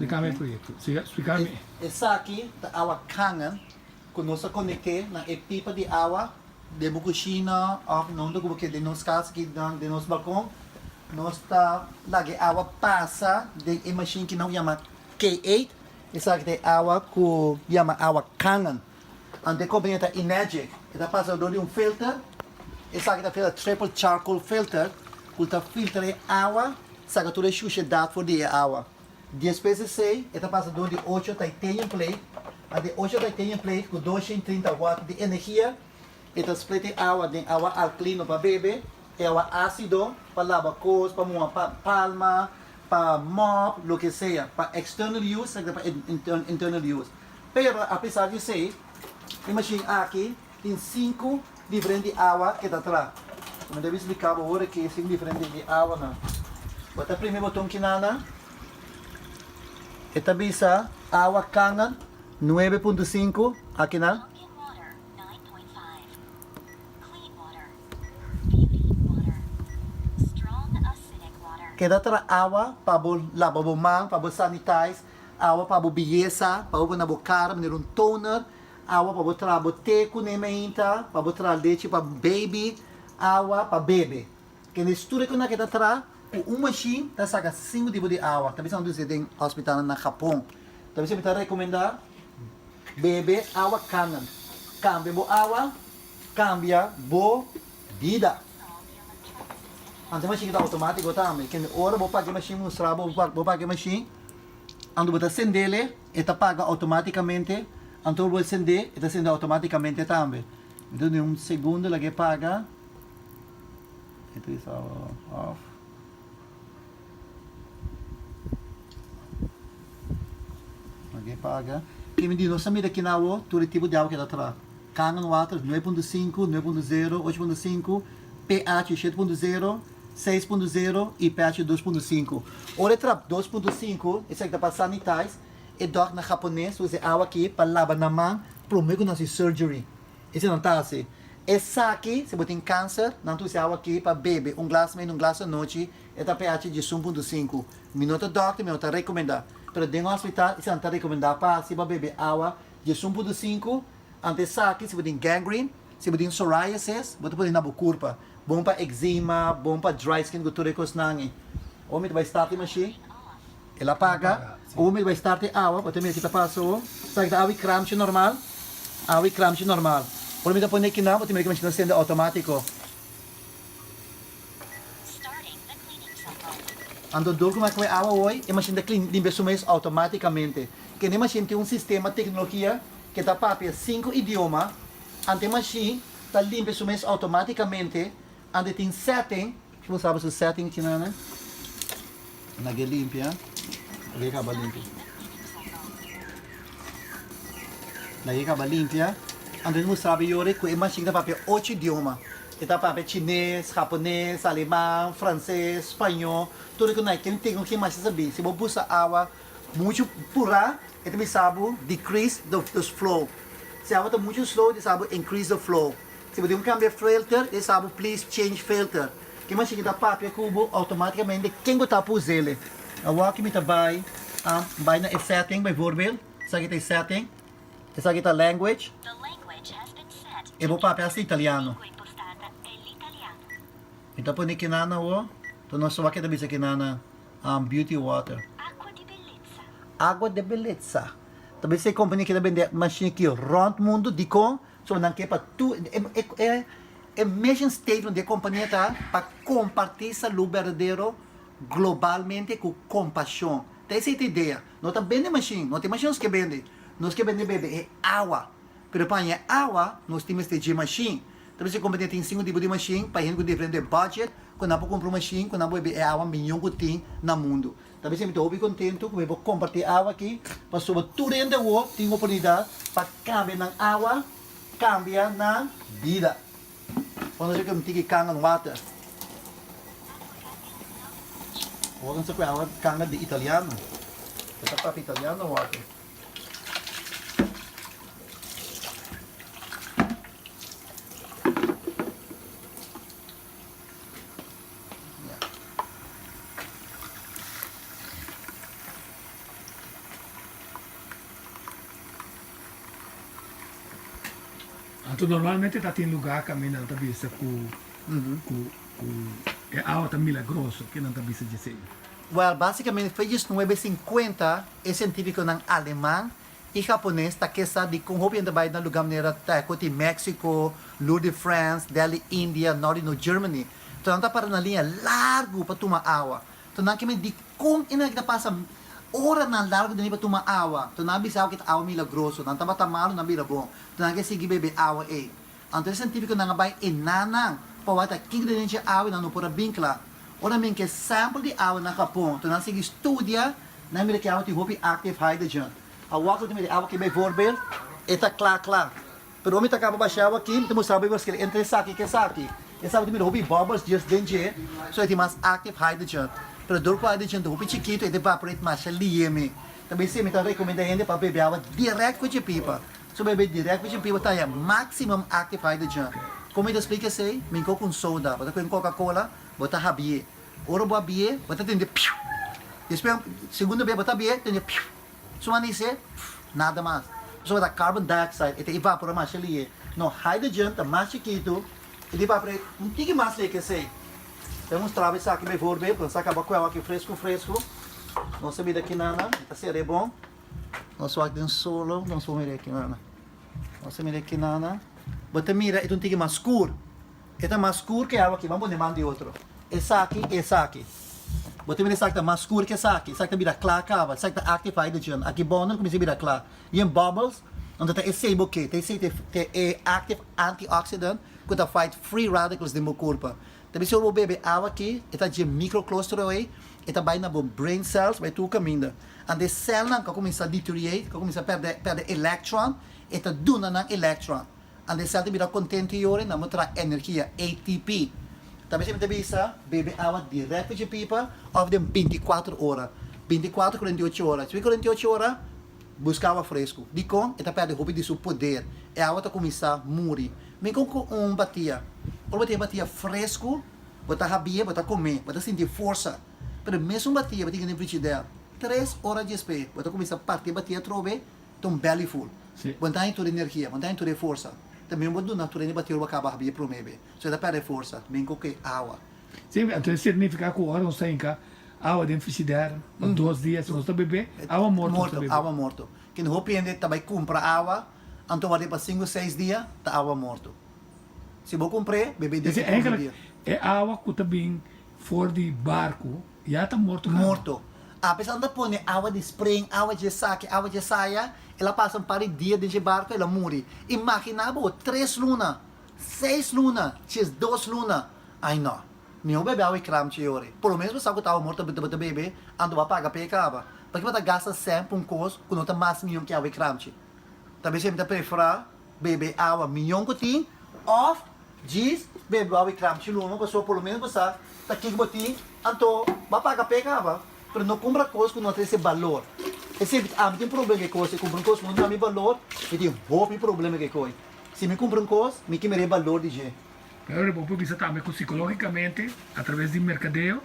Splika mi e proyekto. Splika mi. Esaki ta awa Kangen ku nos a konekt'é na e pipa di awa den bo kushina òf na unda ku bo ke den nos kas aki den nos balkon. Nos ta laga e awa pasa den e mashin ki nan yama K-eight. Esaki ta e awa ku yama awa Kangen. Anto e kompania ta Enagic. E ta pasa dor di un filter. Esaki ta filter triple charcoal filter ku ta filtra e awa saka tur e shushedat for di e awa. Despues di esei e ta pasa dor di ocho titanium plate. Anto e ocho titanium plate ku 230 watt di energia e ta split e awa den awa alkalino pa bebe e awa ásido pa laba kos, pa muha palma, pa mop, loke sea, pa external use esaki ta pa internal use. Pero apesar di esei, e mashin aki tin sinku diferente awa ke ta tra. Mi debe splika bo ora ke sinku diferente di awanan. Bo ta primi boton kinana, e ta bisa awa Kangen 9.5 akinan. Keda tra awa pa bo laba bo man, pa bo sanitize. Awa pa bo biyesa, pa bo pone na bo kara manera un toner, awa pa bo traha bo te kuné meinta, pa bo traha lechi pa baby, awa pa bebe. Kende tur e kosnan ke ta traha ku un mashin ta saka sinku tipo di awa. Ta bisa nan ta usa den hospitalnan na Japon. Ta bisa mi ta rekomendá bebe awa Kangen. Kambia bo awa, kambia bo bida. Anto e mashin ta outomátiko tambe. Kende ora bo paga e mashin mustra bo bo paga e mashin. Anto bo ta sendele e ta paga automaticamente, anto bo sende e ta sende automaticamente tambe. Mi ta duna un segundo laga e paga. E ta bisa off. Laga e paga. Ke mi di nos a mira kina awo tur e tipo di awa ke ta tra. Kangen water 9.5, 9.0, 8.5, pH 7.0. 6.0 y pH 2.5. Ora e trap 2.5, esaki ta pa sanitize, e dòk na Japones usa e awa aki pa laba nan man prome ku nan hasi surgery. Esei nan ta hasi. Esaki, si bo tin kanser, nan ta usa e awa aki pa bebe un glas mei un glas anochi, e ta pH 11.5. Mi no ta dòkter, mi no ta rekomendá. Pero den hospital esei nan ta rekomendá pa hasi pa bebe awa 11.5. Anto esaki, si bo tin gangrene, si bo tin psoriasis, bo ta pone na bo kurpa. Bon pa eczema, bon pa dry skin ku tur e kosnan ei. Ora mi ta bai start e mashin, el a paga. Ora mi ta bai start e awa, bo ta mira ki ta pasa awo. Esaki ta awa i kramchi normal, awa i kramchi normal. Ora mi ta pone kinan, bo ta mira ki mashin ta sende outomátiko. Anto dor ku mi a kohe awa awor, e mashin ta klin limpia su mes outomátikamente. Kende mashin tin un sistema teknologia ke ta papia sinku idioma, anto e mashin Ta limpia su mes automaticamente ante tin setting. Si bo sabi su setting chinana na ke limpia ke kaba limpia na ke kaba limpia anto bo sabi yori ku e machine ta papia ocho idioma e ta papia chines, japones, aleman, frances, spaño tur e ku nan ken tin ku masha sabi si bo busa awa Muchu purá e ta bisa bo decrease the flow. Si abo ta muchu slow e ta bisa bo increase the flow. Si bo tin ku kambia filter e ta bisa bo please change filter. Ki mashin ta papia ku bo automaticamente ken ku ta por us'el. Awor ki mi ta bai bai na e setting bijvoorbeeld, esaki ta e setting, esaki ta language, e bo papia hasta italiano. Mi ta pone kinan awor, ta nos wak e ta bisa kinan. Beauty water. Aqua di bellezza. Agua de bellezza. Ta bisa e compania ki ta bende machine aki rond mundo dikon? Pasobra nan ke pa tur e e mission statement di e compania ta pa comparti salud berdadero globalmente ku compasion. Ta esei ta idea. No ta bende machine, no ta e machine nos ke bende. Nos ke bende bebe e awa. Pero pa haña e awa nos tin mester dje machine. Ta bisa e kompania tin sinku tipo di mashin pa hende ku diferente budget ku nan por kumpra un mashin ku nan por bebe e awa miñon ku tin na mundu. Ta bisa mi ta hopi kontentu ku mi por komparti e awa aki pasobra tur hende awor tin oportunidat pa kambia nan awa, kambia nan bida. Ora nos a kende tiki Kangen water. Ora nos a kue awa Kangen di italiano. E ta papia italiano water. Anto normalmente ta tin lugá kaminda nan ta bisa ku ku ku e awa ta milagroso, ke nan ta bisa djesei? Wèl, básikamente fe diesnuebe sinkuenta e sientífikonan aleman i japones ta ke sa dikon hopi hende ta bai na lugá manera Taekwondo di Mexico, Lourdes di France, Delhi India, Nort di Noord Germany. Anto nan ta para na liña largu pa tuma awa. Anto nan ke mira dikon e nan aki ta pasa oranan largu den pa tuma awa. Anto nan a bisa awa ke ta awa milagroso. Nan tabata malu, nan bira bon. Anto nan ke sigui bebe awa ei. Anto e sientífikonan a bai enanan pa wak ta kiko den dje awa i nan no por a bin kla. Ora men ke sample di awa na Japon, anto nan sigui studia, nan mira ke awa tin hopi active hydrogen. Awor ku ta mira e awa aki bijvoorbeeld, e ta kla kla. Pero ora mi ta kaba basha awa aki, mi ta mustra bo e verschil entre esaki ku esaki. Esaki ta mira hopi bubbles djes den dje, so e tin mas active hydrogen. Pero dor ku hydrogen ta hopi chikitu, e ta evaporate masha lieme. Ta b'esei mi ta rekomenda hende pa bebe awa direct ku dje pipa. So bebe direct ku dje pipa ta haña maximum active hydrogen. Kon mi ta splika esei? Mi koka un soda, bo ta kohe un coca cola, bo ta habié. Ora bo habié, bo ta tende piu. Despues, segundo bes bo ta habié, tende piu. Suma nisé, nada mas. Pasobra ta carbon dioxide, e ta evapora masha lihe. No, hydrogen ta mas chikitu, e ta evapora un tiki mas lihe ke esei. Ta mustra bo esaki bijvoorbeeld, nos a kaba ku awa aki fresku fresku. Nos a bira kinana, e ta sere bon. Nos wak den solo, nos por mira e kinana. Nos a mira e kinana. Bo ta mira e ta un tiki mas skur. E ta mas skur ke awa aki, ban pone man di otro. Esaki i esaki. Bo ta mira esaki ta mas skur ke esaki. Esaki ta bira kla kaba. Esaki ta active hydrogen. Aki bou nan kuminsá bira kla. Yen bubbles, anto ta esei bo ke. Ta esei ta e active antioxidant ku ta fight free radicals den bo kurpa. Ta bisa ora bo bebe awa aki, e ta dje microclustero ei, e ta bai na bo brain cells, bai tur kaminda. Anto e celnan ku a kuminsá deteriorate, ku a kuminsá pèrdè pèrdè electron, e ta duna nan electron. Ante esaki ta bira contento y ora nan bo traha energia, ATP. Ta mester mi ta bisa bebe awa direct for dje pipa of den binticuatro ora. Binticuatro, cuarenta y ocho ora. Despues di cuarenta y ocho ora, busca awa fresco. Dicon? E ta perde hopi di su poder. E awa ta cuminsa muri. Mi con cu un batia. Ora bo tin e batia fresco, bo ta habie, bo ta come, bo ta sinti forsa. Pero e mesun batia bo tin den frigider, tres ora despues bo ta cuminsa parti e batia atrobe, Ta un belly full. Bo no ta haña tur e energia, bo no ta haña tur e forsa. Ta mi bo duna tur hende bati ora bo kaba habia prome be. So e ta perde forsa, bin ku ke awa. Sí, anto e significa ku ora nos ta hinka awa den frigider pa dos dia si nos ta bebe, awa morto nos ta bebe. Awa morto. Ken hopi hende ta bai kumpra awa, anto ward'é pa sinku seis dia, ta awa morto. Si bo kumpr'é, bebe den e prome dia. E awa ku ta bin for di barku Ya ta morto kaba. Morto. Apesar nan ta pone awa di spring, awa dje saki, awa dje saya, el a pasa un par di dia den dje barco, el a muri. Imagina bo, tres luna, seis luna, djes dos luna. Ay no. Mihó bebe awa e kramchi yori. Por lo menos bo sa ku ta awa morto bo ta bebe, anto bo a paga p'e kaba. Paki bo ta gasta sèn pa un kos ku no ta mas mihó ke awa e kramchi? Ta bes mi ta prefera bebe awa mihó ku tin òf Djis bebe bo awa i kramchi luma pasobra por lo menos bo sa ta kiko bo tin, anto bo a paga p'e kaba. Pero no kumpra kos ku no ta trese balor. Esei ami tin problema ku e kos, si kumpra un kos ku no duna mi balor, mi tin hopi problema ku e koi. Si mi kumpra un kos, mi ke mira e balor di dje. Pero bo por bisa tambe ku sikológikamente, atraves di merkadeo,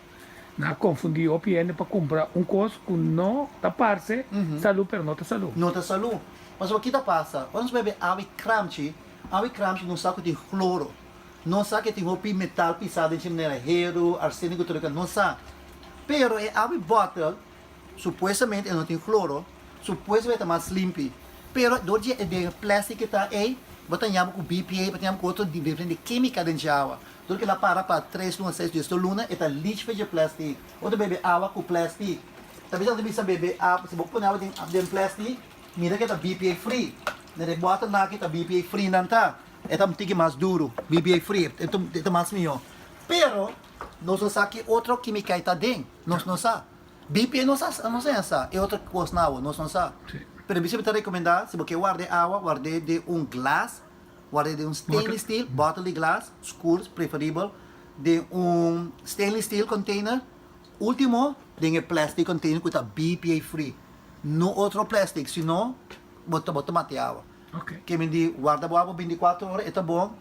nan a konfundí hopi hende pa kumpra un kos ku no ta parse salú pero no ta salú. No ta salú. Pasobra ki ta pasa? Ora nos bebe awa i kramchi, Awe kramchi no sa ku tin kloro. No sa ke tin hopi metal pisá den dje manera heru, arséniko tur esaki no sa. Pero e awe bòtel supuestamente e no tin kloro, supuestamente e ta mas limpi. Pero dor dje e den plèstik ke ta ei, bo ta ña bo ku BPA, bo ta ña bo ku otro diferente kímika den dje awa. Dor ke el a para pa tres luna, seis diesdos luna, e ta lich pa dje plèstik. Bo ta bebe awa ku plèstik. Ta bisa nan ta bisa bebe awa, si bo pone awa den plèstik, mira ke ta BPA free. Na e bòtelnan aki ta BPA free nan ta. E ta un tiki mas duru, BPA free, e ta mas mihó. Pero nos no sa ki otro kimika e ta den, nos no sa. BPA nos sa, nos a sa, e otro kosnan awo nos no sa. Pero mi siempre ta rekomendá si bo ke warda e awa, ward'é den un glas, ward'é den un stainless steel, bòtel di glas, skur preferibel, den un stainless steel container, último den e plastic container ku ta BPA free. No otro plastic, sino Bo ta bo ta mati awa. Ke mi di warda bo awa binticuatro ora e ta bon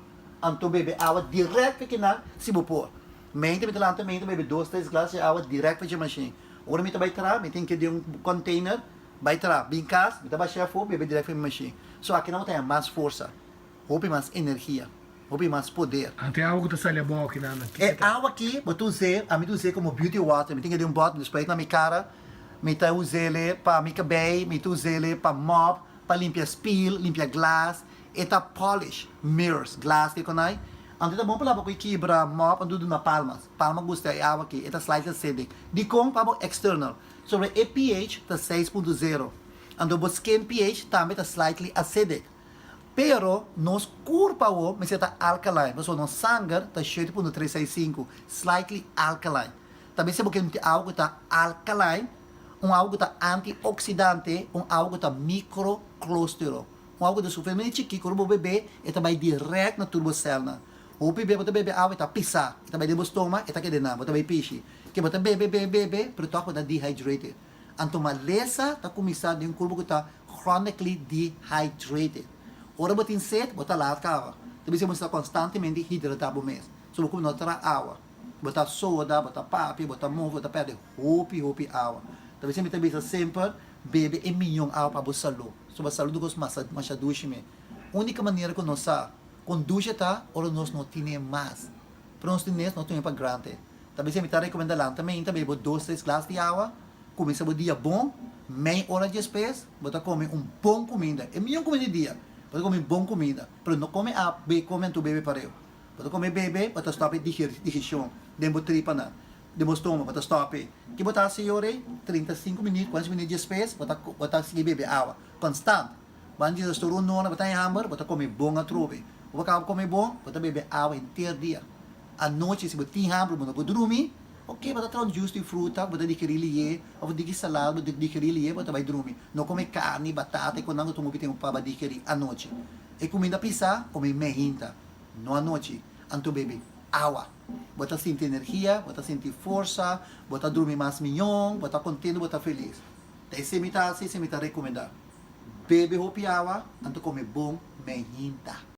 anto bebe awa direct pa kinan si bo por. Mente mi ta lanta mente bebe dos tres glas di awa direct pa dje mashin. Ora mi ta bai traha mi tin ke den un container bai traha. Bin kas mi ta basha afo bebe direct pa mi mashin. So akinan bo ta haña mas forsa. Hopi mas energia, hopi mas poder. Anto e awa ku ta sali abou aki nan, E kiko ta? awa aki bo ta us'é, ami ta us'é komo beauty water, mi tin ke den un bòt, mi ta spuit na mi kara, mi ta us'é pa mi kabei, mi ta us'é pa mòp, pa limpia spil, limpia glas, e ta polish mirrors, glas ke konai. Anto e ta bon pa laba ku e kibra mòp, anto duna palmas, palma gusta e awa aki, e ta slightly acidic. Dikon? Pa bo external, sobre e pH ta 6.0, anto bo skin pH tambe ta slightly acidic. Pero nos kurpa awor mester ta alkaline, pasobra nos sanger ta 7.365, slightly alkaline. Ta mester bo kende awa ku ta alkaline, un awa ku ta antioksidante, un awa ku ta microclostero, un awa ku ta sufisientemente chikí ku ora bo bebe e ta bai dirèkt na tur bo sèlnan. Hopi bia bo ta bebe awa e ta pisá, e ta bai den bo stoma, e ta keda nan, bo ta bai pishi. Ke bo ta bebe, bebe, bebe, pero tòg bo ta dehydrated. Anto malesa ta kuminsá den un kurpa ku ta chronically dehydrated. Ora bo tin sed, bo ta laat kaba. Ta bisa bo mester konstantemente hidratá bo mes. So bo kuminsá traha awa. Bo ta soda, bo ta papia, bo ta move, bo ta pèrdè hopi, hopi awa. Ta bisa mi ta bisa semper, bebe e miyon awa pa bo salú. So bo salú ta kos masha, masha dushi mes. Úniko manera ku nos sa kon dushi e ta, ora nos no tine mas. Pero nos tin mes, nos tuma pa granted. Ta bisa mi ta rekomendá lanta meinta bebe bo dos, tres glas di awa. Kuminsá bo dia bon, mei ora djespes bo ta kome un bon kuminda, e mion kuminda di dia, bo ta kome un bon kuminda, pero no kome a be kome anto bebe pareu. Bo ta kome bebe, bo ta stòp e digeshon den bo tripanan, den bo stoma, bo ta stòp e. Ke bo ta hasi e ora ei? 35 minüt, kuarenta minüt djespes bo ta bo ta sigui bebe awa, konstant. Bo a djis tur un ora bo ta haña hamber, bo ta kome bon atrobe. Bo kaba kome bon, bo ta bebe awa henter dia. Anochi si bo tin hamber bo no por drumi, ok bo ta traha un juice di fruta bo ta digerí lié of un tiki salada bo ta digerí lié bo ta bai drumi. No come carni, batata y conan cu tuma hopi tempo pa bo digerí anochi. E cuminda pisa come meinta, no anochi. Anto bebe awa. Bo ta sinti energia, bo ta sinti forsa, bo ta drumi mas miyon, bo ta contento, bo ta feliz. Ta esey mi ta haci, esey mi ta recomenda. Bebe hopi awa, anto come bon meinta.